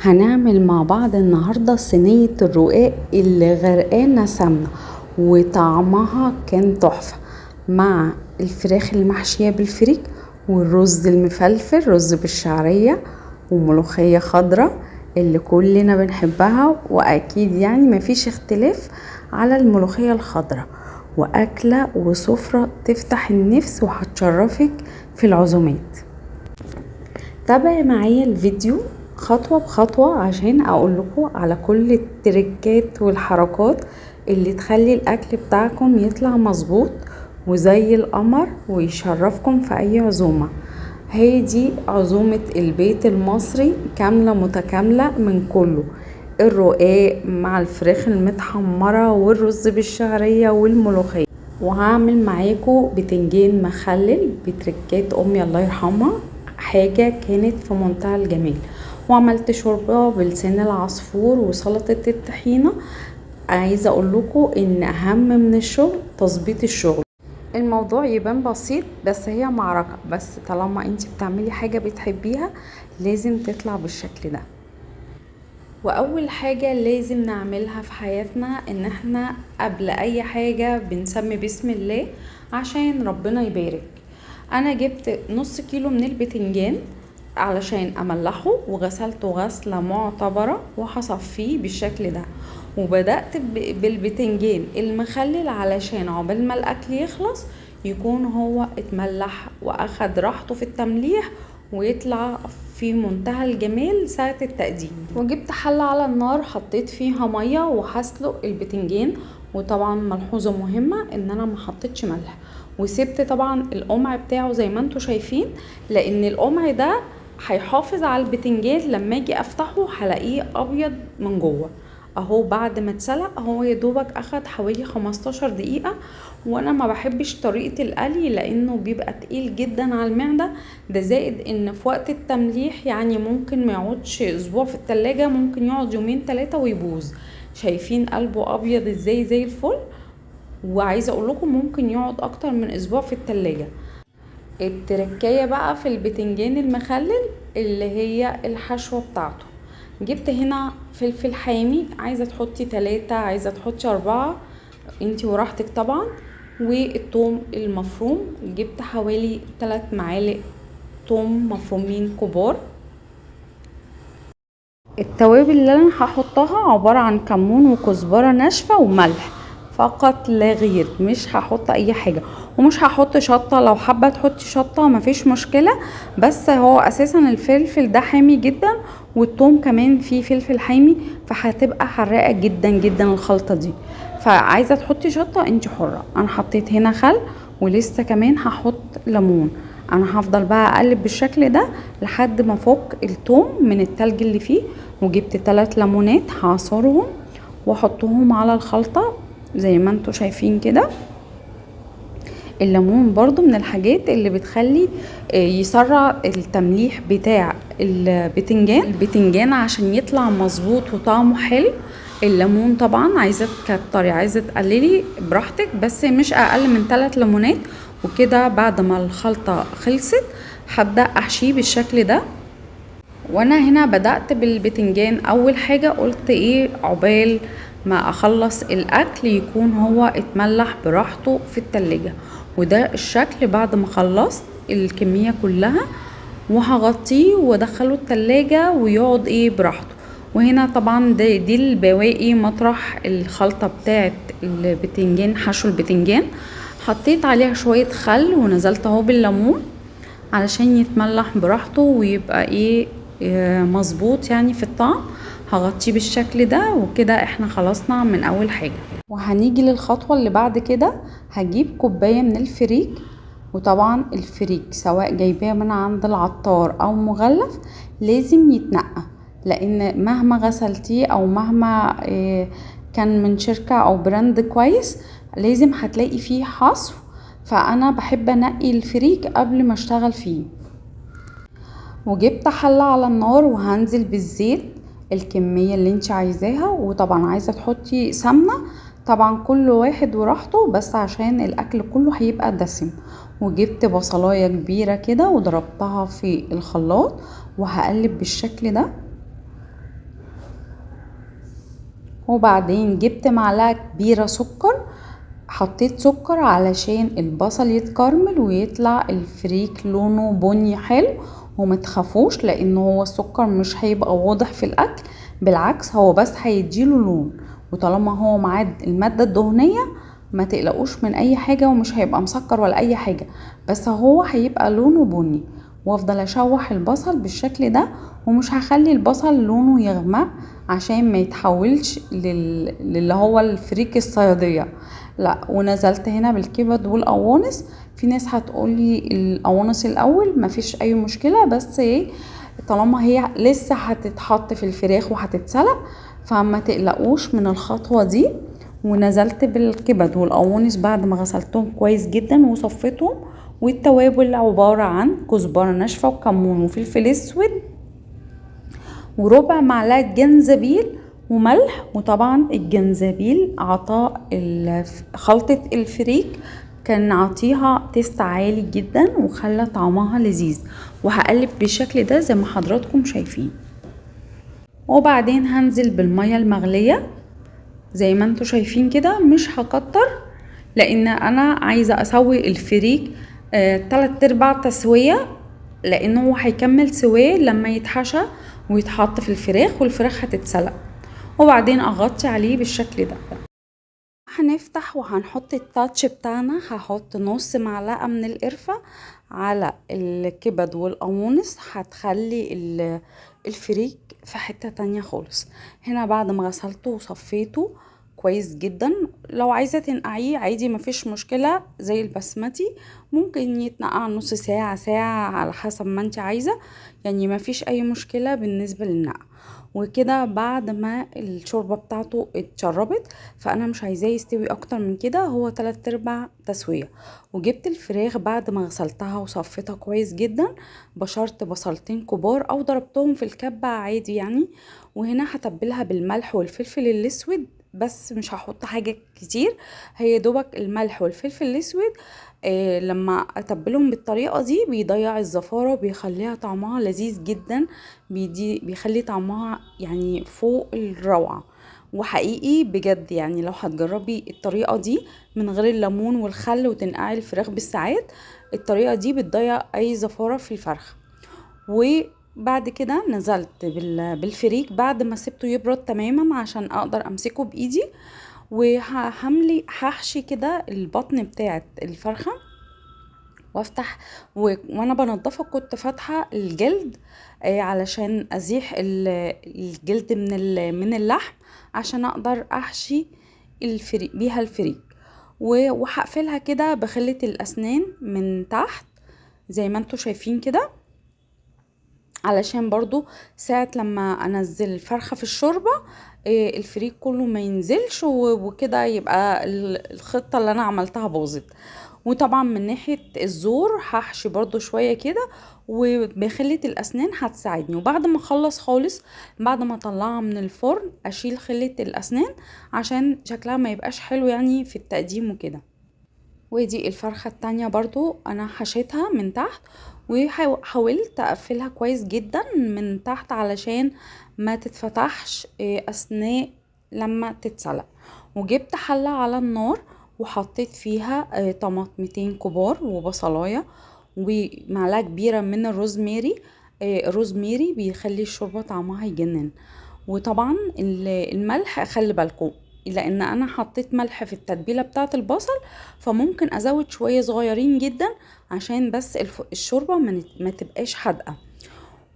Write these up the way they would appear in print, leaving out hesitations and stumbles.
هنعمل مع بعض النهاردة صينية الرقاق اللي غرقانة سمنة وطعمها كان تحفة، مع الفراخ المحشية بالفريك والرز المفلفل، رز بالشعرية وملوخية خضراء اللي كلنا بنحبها، واكيد يعني مفيش اختلاف على الملوخية الخضراء، واكلة وسفرة تفتح النفس وهتشرفك في العزومات. تابعي معايا الفيديو خطوة بخطوة عشان اقول لكم على كل التركات والحركات اللي تخلي الاكل بتاعكم يطلع مظبوط وزي القمر ويشرفكم في اي عزومة. هي دي عزومة البيت المصري كاملة متكاملة من كله، الرقاق مع الفراخ المتحمرة والرز بالشعرية والملوخية. وهعمل معاكم بتنجان مخلل بتركات امي الله يرحمها، حاجة كانت في منتهى الجمال. وعملت شوربة بلسان العصفور وسلطة الطحينة. عايزة اقول لكم ان اهم من الشغل تظبيط الشغل. الموضوع يبان بسيط بس هي معركة، بس طالما انت بتعملي حاجة بتحبيها لازم تطلع بالشكل ده. واول حاجة لازم نعملها في حياتنا ان احنا قبل اي حاجة بنسمي بسم الله عشان ربنا يبارك. انا جبت نص كيلو من البتنجان علشان املحه، وغسلته غسلة معتبرة وهصفيه بالشكل ده. وبدأت بالبتنجان المخلل علشان عقبال ما الاكل يخلص يكون هو اتملح واخد راحته في التمليح ويطلع في منتهى الجمال ساعة التقديم. وجبت حلة على النار حطيت فيها مية وهسلق البتنجان، وطبعا ملحوظة مهمة ان انا ما حطيتش ملح، وسبت طبعا القمع بتاعه زي ما انتوا شايفين، لان القمع ده هيحافظ على البتنجان لما اجي افتحه هلاقيه ابيض من جوه. اهو بعد ما اتسلق هو يا دوبك اخد حوالي 15 دقيقة. وانا ما بحبش طريقة القلي لانه بيبقى تقيل جدا على المعدة، ده زائد ان في وقت التمليح يعني ممكن ما يقعدش اسبوع في التلاجة، ممكن يقعد يومين 3 ويبوظ. شايفين قلبه ابيض ازاي زي الفل، وعايزة اقول لكم ممكن يقعد اكتر من اسبوع في التلاجة. التركاية بقى في البتنجان المخلل اللي هي الحشوة بتاعته، جبت هنا فلفل حامي، عايزة تحطي 3 عايزة تحطي 4 انتي وراحتك طبعا. والثوم المفروم جبت حوالي 3 معالق ثوم مفرومين كبار. التوابل اللي انا هحطها عبارة عن كمون وكزبرة ناشفة وملح فقط لا غير، مش هحط اي حاجة، ومش هحط شطة. لو حابة تحطي شطة مفيش مشكلة، بس هو اساسا الفلفل ده حامي جدا والثوم كمان فيه فلفل حامي، فهتبقى حراقة جدا جدا الخلطة دي، فعايزة تحطي شطة انت حرة. انا حطيت هنا خل ولسه كمان هحط ليمون. انا هفضل بقى اقلب بالشكل ده لحد ما افك الثوم من التلج اللي فيه. وجبت 3 ليمونات هعصرهم واحطهم على الخلطة زي ما انتوا شايفين كده. الليمون برضو من الحاجات اللي بتخلي يسرع التمليح بتاع البتنجان عشان يطلع مظبوط وطعمه حلو. الليمون طبعا عايزه تكتري عايزه تقللي براحتك، بس مش اقل من 3 ليمونات. وكده بعد ما الخلطه خلصت هبدا احشيه بالشكل ده. وانا هنا بدات بالبتنجان اول حاجه، قلت ايه عقبال ما اخلص الاكل يكون هو اتملح براحته في التلاجة. وده الشكل بعد ما خلصت الكمية كلها، وهغطيه وادخله التلاجة ويقعد ايه براحته. وهنا طبعا دي البواقي مطرح الخلطة بتاعت البتنجان، حشو البتنجان حطيت عليها شوية خل ونزلت اهو بالليمون علشان يتملح براحته ويبقى ايه مظبوط يعني في الطعم. هغطيه بالشكل ده، وكده احنا خلصنا من اول حاجة. وهنيجي للخطوة اللي بعد كده. هجيب كوباية من الفريك، وطبعا الفريك سواء جايباه من عند العطار او مغلف لازم يتنقى، لان مهما غسلتيه او مهما كان من شركة او brand كويس لازم هتلاقي فيه حصو. فانا بحب انقي الفريك قبل ما اشتغل فيه. وجبت حلة على النار وهنزل بالزيت الكمية اللي انت عايزاها، وطبعا عايزة تحطي سمنة، طبعا كل واحد وراحته، بس عشان الاكل كله هيبقى دسم. وجبت بصلاية كبيرة كده وضربتها في الخلاط وهقلب بالشكل ده. وبعدين جبت معلقة كبيرة سكر، حطيت سكر علشان البصل يتكرمل ويطلع الفريك لونه بني حلو. وما تخافوش لان هو السكر مش هيبقى واضح في الاكل، بالعكس هو بس هيديله لون، وطالما هو معاه المادة الدهنية ما تقلقوش من اي حاجة، ومش هيبقى مسكر ولا اي حاجة، بس هو هيبقى لونه بني. وافضل اشوح البصل بالشكل ده، ومش هخلي البصل لونه يغمق عشان ما يتحولش للي هو الفريك الصيادية، لا. ونزلت هنا بالكبد والقوانص. في ناس هتقولي القوانص الاول، مفيش اي مشكلة، بس ايه طالما هي لسه هتتحط في الفراخ وهتتسلق فما تقلقوش من الخطوة دي. ونزلت بالكبد والقوانص بعد ما غسلتهم كويس جدا وصفيتهم. والتوابل عبارة عن كزبرة ناشفة وكمون وفلفل اسود وربع معلقة جنزبيل وملح. وطبعا الجنزبيل عطاء خلطة الفريك كان عطيها taste عالي جدا وخلى طعمها لذيذ. وهقلب بالشكل ده زي ما حضراتكم شايفين. وبعدين هنزل بالمية المغلية زي ما انتم شايفين كده، مش هكتر لان انا عايزة اسوي الفريك 3/4 تسوية، لانه هو هيكمل سواه لما يتحشى ويتحط في الفراخ والفراخ هتتسلق. وبعدين اغطي عليه بالشكل ده. هنفتح وهنحط التاتش بتاعنا. هحط نص معلقة من القرفة على الكبد والقوانص، هتخلي الفريك في حتة تانية خالص. هنا بعد ما غسلته وصفيته كويس جدا، لو عايزة تنقعيه عادي مفيش مشكلة، زي البسمتي ممكن يتنقع نص ساعة ساعة على حسب ما انت عايزة، يعني مفيش اي مشكلة بالنسبة للنقع. وكده بعد ما الشوربة بتاعته اتشربت، فانا مش عايزاه يستوي اكتر من كده، هو 3/4 تسوية. وجبت الفراخ بعد ما غسلتها وصفيتها كويس جدا، بشرت بصلتين كبار او ضربتهم في الكبة عادي يعني. وهنا هتبلها بالملح والفلفل الاسود، بس مش هحط حاجة كتير، هي دوبك الملح والفلفل الاسود. لما اتبلهم بالطريقة دي بيضيع الزفارة وبيخليها طعمها لذيذ جدا، بيخلي طعمها يعني فوق الروعة. وحقيقي بجد يعني لو هتجربي الطريقة دي من غير الليمون والخل وتنقعي الفراخ بالساعات، الطريقة دي بتضيع اي زفارة في الفرخة. وبعد كده نزلت بالفريك بعد ما سبته يبرد تماما عشان اقدر امسكه بايدي، وهملي هحشي كده البطن بتاعت الفرخة وافتح. وانا بنضفها كنت فاتحة الجلد، علشان ازيح الجلد من اللحم عشان اقدر احشي الفريك بيها الفريك. وهقفلها كده بخلة الاسنان من تحت زي ما انتوا شايفين كده، علشان برضو ساعة لما انزل الفرخة في الشوربة، الفريك كله ما ينزلش وكده يبقى الخطة اللي انا عملتها باظت. وطبعا من ناحية الزور هحشي برضو شوية كده، وبخلة الاسنان هتساعدني. وبعد ما اخلص خالص، بعد ما اطلعها من الفرن، اشيل خلة الاسنان عشان شكلها ما يبقاش حلو يعني في التقديم وكده. ودي الفرخة التانية برضو انا حشيتها من تحت، وحاولت اقفلها كويس جدا من تحت علشان ما تتفتحش، اثناء لما تتسلق. وجبت حلة على النار وحطيت فيها، طماطمتين كبار وبصلاية ومعلقة كبيرة من الروزماري. الروزماري بيخلي الشوربة طعمها يجنن. وطبعا الملح خلي بالكم، لان انا حطيت ملح في التتبيله بتاعه البصل، فممكن ازود شويه صغيرين جدا عشان بس الشوربه ما تبقاش حادقه.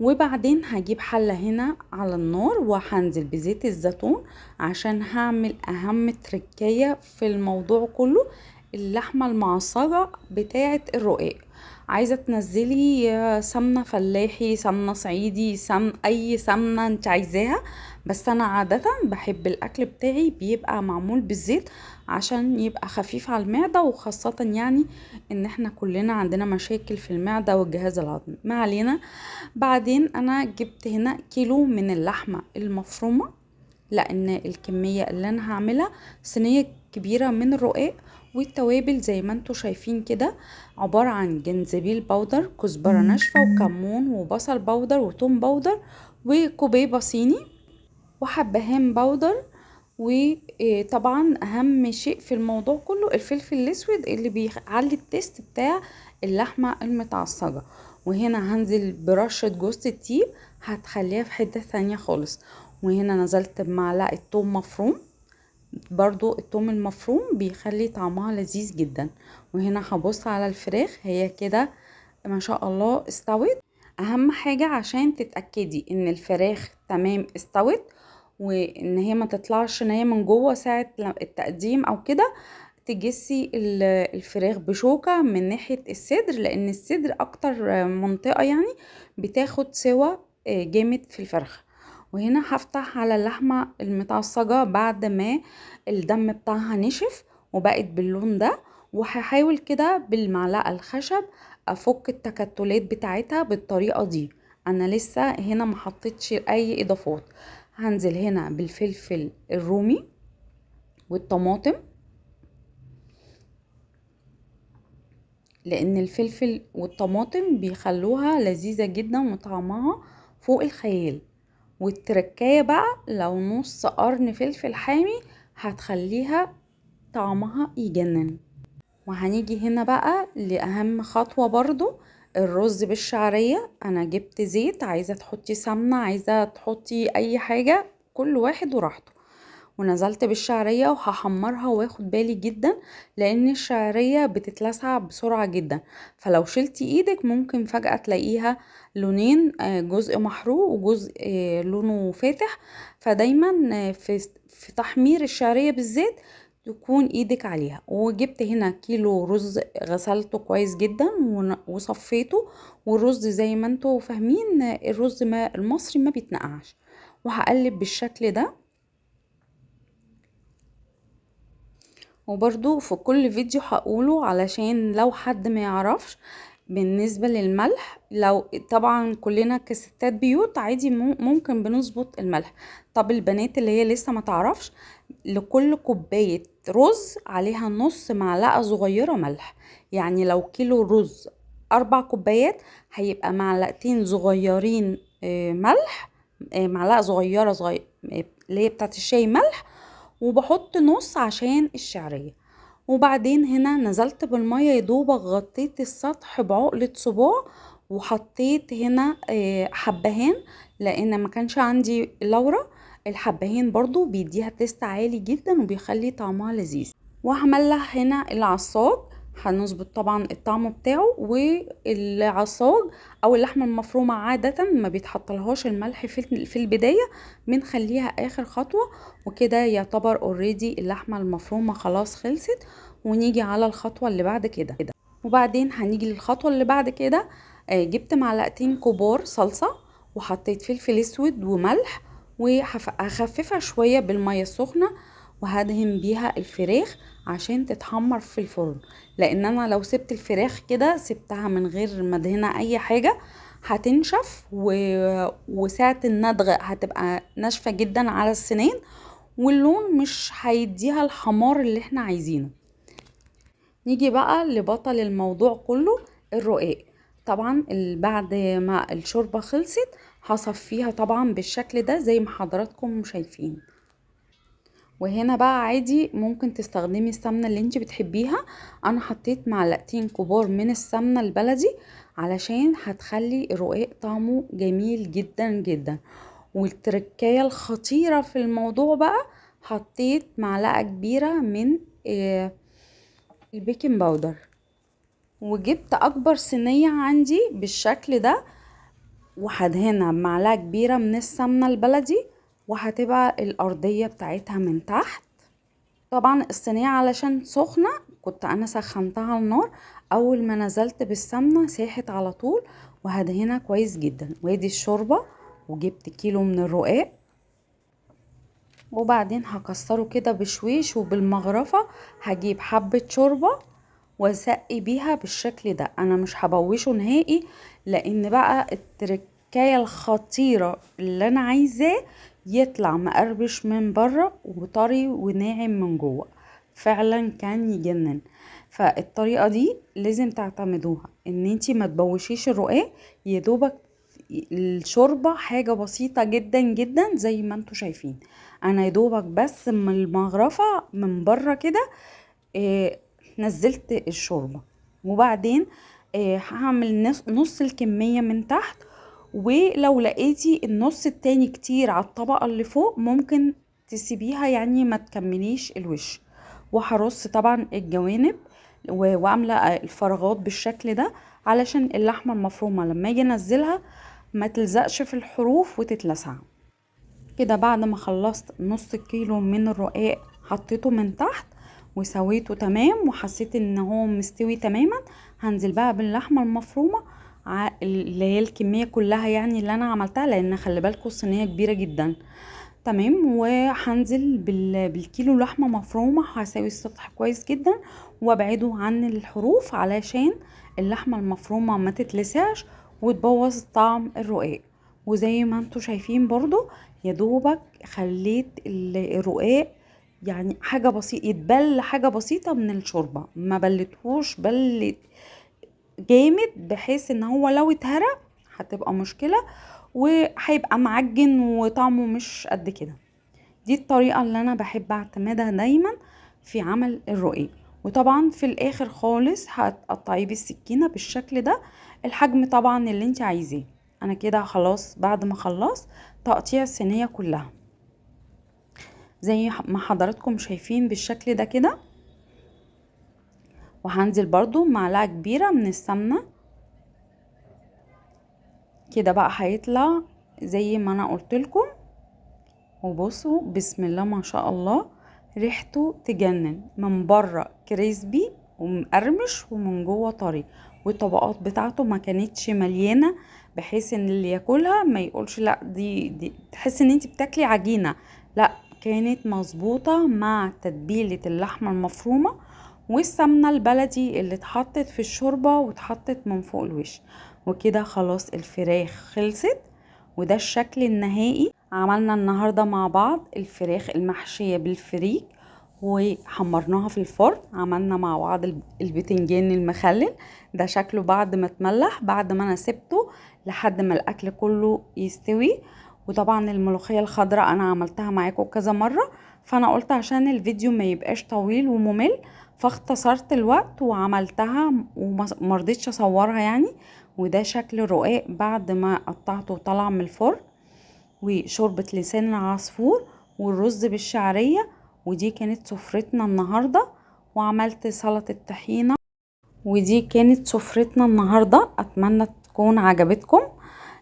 وبعدين هجيب حله هنا على النار وهنزل بزيت الزيتون عشان هعمل اهم تركية في الموضوع كله، اللحمه المعصجه بتاعه الرقاق. عايزه تنزلي سمنه فلاحي، سمنه صعيدي، اي سمنه انت عايزاها، بس انا عاده بحب الاكل بتاعي بيبقى معمول بالزيت عشان يبقى خفيف على المعده، وخاصه ان احنا كلنا عندنا مشاكل في المعده والجهاز الهضمي. ما علينا. بعدين انا جبت هنا كيلو من اللحمه المفرومه، لان الكميه اللي انا هعملها صينيه كبيره من الرقاق. والتوابل زي ما انتوا شايفين كده عبارة عن جنزبيل powder، كزبرة ناشفة، وكمون، وبصل powder، وتوم powder، وكوبيبة صيني، وحبهان powder، وطبعا اهم شيء في الموضوع كله الفلفل الاسود اللي بيعلي ال taste بتاع اللحمة المتعصجة. وهنا هنزل برشة جوز الطيب هتخليها في حتة ثانية خالص. وهنا نزلت بمعلقة توم مفروم، برضو التوم المفروم بيخلي طعمها لذيذ جدا. وهنا هبص على الفراخ، هي كده ما شاء الله استوت. اهم حاجة عشان تتأكدي ان الفراخ تمام استوت وان هي ما تطلعش نية من جوه ساعة التقديم او كده، تجسي الفراخ بشوكة من ناحية الصدر، لان الصدر اكتر منطقة يعني بتاخد سوا جامد في الفرخة. وهنا هفتح على اللحمة المتعصجة بعد ما الدم بتاعها نشف وبقت باللون ده، وهحاول كده بالمعلقة الخشب افك التكتلات بتاعتها بالطريقة دي. انا لسه هنا ما حطيتش اي اضافات. هنزل هنا بالفلفل الرومي والطماطم، لان الفلفل والطماطم بيخلوها لذيذة جدا وطعمها فوق الخيال. والتركاية بقى لو نص قرن فلفل حامي هتخليها طعمها يجنن. وهنيجي هنا بقى لأهم خطوة برضو، الرز بالشعرية. انا جبت زيت، عايزة تحطي سمنة، عايزة تحطي اي حاجة، كل واحد وراحته. ونزلت بالشعرية وهحمرها، واخد بالي جدا لان الشعرية بتتلسع بسرعة جدا، فلو شلتي ايدك ممكن فجأة تلاقيها لونين، جزء محروق وجزء لونه فاتح. فدايما في تحمير الشعرية بالذات تكون ايدك عليها. وجبت هنا كيلو رز غسلته كويس جدا وصفيته. والرز زي ما انتوا فاهمين الرز المصري ما بيتنقعش. وهقلب بالشكل ده. وبرضو في كل فيديو هقوله علشان لو حد ما يعرفش. بالنسبة للملح، لو طبعا كلنا كستات بيوت عادي ممكن بنظبط الملح. طب البنات اللي هي لسه ما تعرفش، لكل كوباية رز عليها نص معلقة صغيرة ملح. يعني لو كيلو رز 4 كوبايات هيبقى معلقتين صغيرين ملح، معلقة صغيرة اللي هي بتاعت الشاي ملح، وبحط نص عشان الشعرية. وبعدين هنا نزلت بالمية يدوبك غطيت السطح بعقلة صباع، وحطيت هنا حبهان لان ما كانش عندي لورا. الحبهان برضو بيديها تيست عالي جدا وبيخلي طعمها لذيذ. وهملح هنا العصاج، هنظبط طبعا الطعم بتاعه. والعصاج او اللحمة المفرومه عادة ما بيتحطلهاش الملح في البداية، بنخليها اخر خطوة. وكده يعتبر already اللحمة المفرومه خلاص خلصت. ونيجي على الخطوة اللي بعد كده. وبعدين هنيجي للخطوة اللي بعد كده. جبت معلقتين كبار صلصه وحطيت فلفل اسود وملح، وهخففها شوية بالمية السخنة، وهدهن بيها الفراخ عشان تتحمر في الفرن. لان انا لو سبت الفراخ كده، سبتها من غير ما ادهنها اي حاجة، هتنشف وساعة الندغ هتبقى ناشفة جدا على السنان، واللون مش هيديها الحمار اللي احنا عايزينه. نيجي بقى لبطل الموضوع كله، الرقاق. طبعا بعد ما الشوربة خلصت هصفيها طبعا بالشكل ده زي ما حضراتكم شايفين. وهنا بقى عادي ممكن تستخدمي السمنة اللي انت بتحبيها. انا حطيت معلقتين كبار من السمنة البلدي علشان هتخلي الرقاق طعمه جميل جدا جدا. والتركايه الخطيرة في الموضوع بقى، حطيت معلقة كبيرة من ال baking powder، وجبت اكبر صينية عندي بالشكل ده وهدهنها بمعلقة كبيرة من السمنة البلدي، وهتبقى الارضية بتاعتها من تحت. طبعا الصينية علشان سخنة كنت انا سخنتها على النار، اول ما نزلت بالسمنة ساحت على طول، وهدهنها كويس جدا. وادي الشوربة، وجبت كيلو من الرقاق، وبعدين هكسره كده بشويش وبالمغرفة هجيب حبة شوربة واسقي بيها بالشكل ده. انا مش هبوشه نهائي، لان بقى التركاية الخطيرة اللي انا عايزاه يطلع مقرمش من بره وطري وناعم من جوه، فعلا كان يجنن. فالطريقة دي لازم تعتمدوها، ان انتي ما تبوشيش الرقاق، يدوبك الشوربة حاجة بسيطة جدا جدا زي ما انتوا شايفين. انا يدوبك بس من المغرفة من بره كده نزلت الشوربة، وبعدين هعمل نص الكمية من تحت، ولو لقيتي النص التاني كتير على الطبقة اللي فوق ممكن تسيبيها، يعني ما تكمليش الوش. وهرص طبعا الجوانب واملأ الفراغات بالشكل ده علشان اللحمة المفرومة لما اجي انزلها ما تلزقش في الحروف وتتلسع كده. بعد ما خلصت نص كيلو من الرقاق حطيته من تحت وسويته تمام، وحسيت ان هو مستوي تماما، هنزل بقى باللحمة المفرومة اللي هي الكمية كلها يعني اللي انا عملتها، لان خلي بالكم الصينية كبيرة جدا. تمام، وهنزل بالكيلو لحمة مفرومة، هساوي السطح كويس جدا وابعده عن الحروف علشان اللحمة المفرومة ما تتلسعش وتبوظ طعم الرقاق. وزي ما انتوا شايفين برضو يا دوبك خليت الرقاق يعني حاجة بسيطة يتبل، حاجة بسيطة من الشوربة، ما بلتهوش بل جامد بحيث ان هو لو اتهرق هتبقى مشكلة وهيبقى معجن وطعمه مش قد كده. دي الطريقة اللي انا بحب اعتمدها دايما في عمل الرقاق. وطبعا في الاخر خالص هتقطعيه بالسكينة بالشكل ده، الحجم طبعا اللي انت عايزاه. انا كده خلاص بعد ما خلصت تقطيع الصينية كلها زي ما حضراتكم شايفين بالشكل ده كده. وهنزل برضو معلقة كبيرة من السمنة كده بقى، هيطلع زي ما انا قلت لكم. وبصوا بسم الله ما شاء الله ريحته تجنن، من بره كريسبي ومقرمش ومن جوه طري، والطبقات بتاعته ما كانتش مليانة بحيث ان اللي ياكلها ما يقولش لا دي تحس ان انت بتاكلي عجينه، لا كانت مظبوطة مع تتبيله اللحمة المفرومه والسمنه البلدي اللي اتحطت في الشوربة واتحطت من فوق الوش. وكده خلاص الفراخ خلصت، وده الشكل النهائي. عملنا النهارده مع بعض الفراخ المحشيه بالفريك وحمرناها في الفرن، عملنا مع بعض البتنجان المخلل، ده شكله بعد ما اتملح، بعد ما انا سبته لحد ما الاكل كله يستوي. وطبعا الملوخية الخضراء انا عملتها معاكم كذا مرة، فانا قلت عشان الفيديو ما يبقاش طويل وممل فاختصرت الوقت وعملتها ومرضتش اصورها يعني. وده شكل الرقاق بعد ما قطعته وطلع من الفرن، وشوربة لسان العصفور والرز بالشعرية، ودي كانت سفرتنا النهاردة. وعملت سلطة طحينة، ودي كانت سفرتنا النهاردة. اتمنى تكون عجبتكم.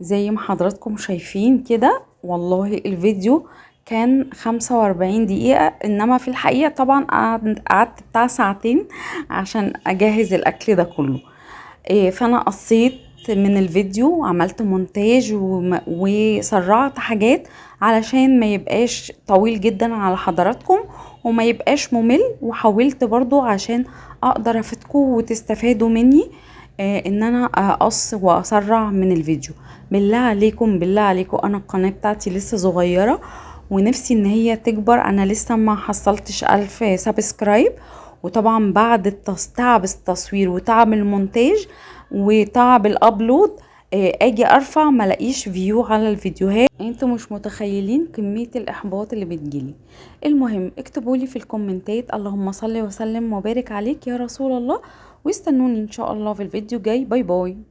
زي ما حضراتكم شايفين كده والله الفيديو كان 45 دقيقة، انما في الحقيقة طبعا قعدت بتاع ساعتين عشان اجهز الاكل ده كله. فانا قصيت من الفيديو وعملت مونتاج وسرعت حاجات علشان ما يبقاش طويل جدا على حضراتكم وما يبقاش ممل، وحاولت برضو عشان اقدر افيدكم وتستفادوا مني ان انا اقص واسرع من الفيديو. بالله عليكم بالله عليكم، انا القناة بتاعتي لسه صغيرة ونفسي ان هي تكبر، انا لسه ما حصلتش 1000 subscribe، وطبعا بعد تعب التصوير وتعب المونتاج وتعب ال upload اجي ارفع ما الاقيش view على الفيديوهات. انتوا مش متخيلين كمية الاحباط اللي بتجيلي. المهم اكتبوا لي في الكومنتات اللهم صل وسلم وبارك عليك يا رسول الله، واستنوني ان شاء الله في الفيديو جاي. bye bye.